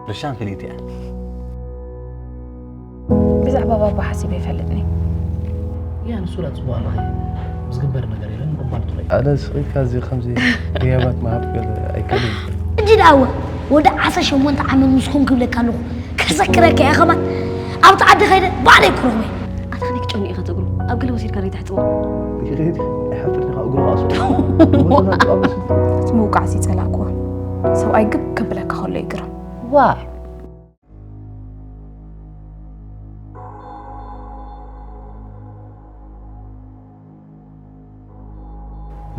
ርሻን ፍልይቲ እያ። ብዛዕባ ባባ ሓሲበ ይፈልጥኒ። ያ ንሱ ላ ጽቡቕ ኣለኺ። ዝግበር ነገር የለን ምቕባል ጥራይ። ኣነ ስኺልካ እዚ ከምዚ ህያባት ምሃብ ገለ ኣይክእልን። ሕጂ ደኣ እወ ወዲ ዓሰርተ ሸሞንተ ዓመት ምስኹም ክብለካ ኣለኹ። ከሰክረካ እየ ከማን ኣብቲ ዓዲ ከይደ ባዕለይ ክረኽቦ እየ። ኣታ ከመይ ክጨኑ ኢኻ ትእግሩ ኣብ ገለ ወሲድካ ዶ ተሕጽቦ? ይኸይድ ኣይሓፍርካ እግሩ ኣሱ ምውቃዕ ሲጸላእኩዋ ሰብኣይ ግብ ከብለካ ከሎ ይግርም። ዋይ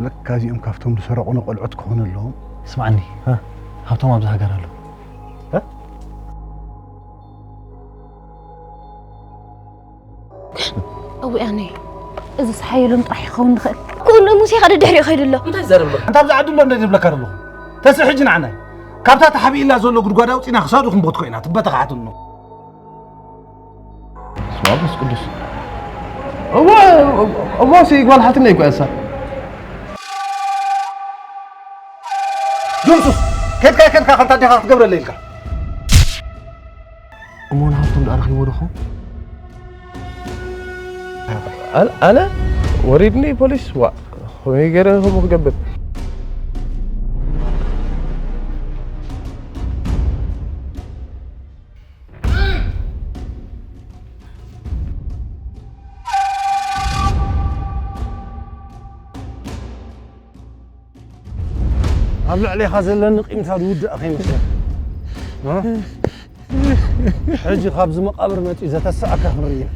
ለካ እዚኦም ካብቶም ዝሰረቑና ቆልዑት ክኾኑ ኣለዎም። ስማዕኒ፣ ሃብቶም ኣብዚ ሃገር ኣሎ። እዊኣነ እዚ ሓየሎም ጥራሕ ይኸውን ዝኽእል። ክእኑ ሙሴ ኸደ ድሕሪኡ ኸይዱ ኣሎ። እንታይ ዘረብ ኣንታ ኣብዚ ዓዲ ኣሎ እንደ ዝብለካ ዘለኹ ተስእ ሕጂ ንዓናይ ካብታ ተሓቢእላ ዘሎ ጉድጓድ ኣውፂና ክሳዱ ክንቦትኮ ኢና ትበተኻዓትኖ ስማ መንፈስ ቅዱስ እዋ እዋ ሲ ጓል ሓትነይ እኮ እያ እሳ ድምፁስ ከድካ ከድካ ከምታ ዲኻ ክትገብረለ ኢልካ እሞ ንሃብቶም ደኣ ረኺቦ ዶ ኸውን ኣነ ኣነ ወሪድኒ ፖሊስ ዋ ከመይ ገይረ ከምኡ ክገብር ኣብ ልዕሌኻ ዘለኒ ቂምታ ዝውዳእ ከይመስለካ ሕጂ ካብዚ መቓብር መፂኡ ዘተስኣካ ክንርኢ ኢና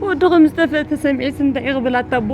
ወዱ ከም ዝጠፍአ ተሰሚዑስ እንታይ ክብል ኣታ ኣቦ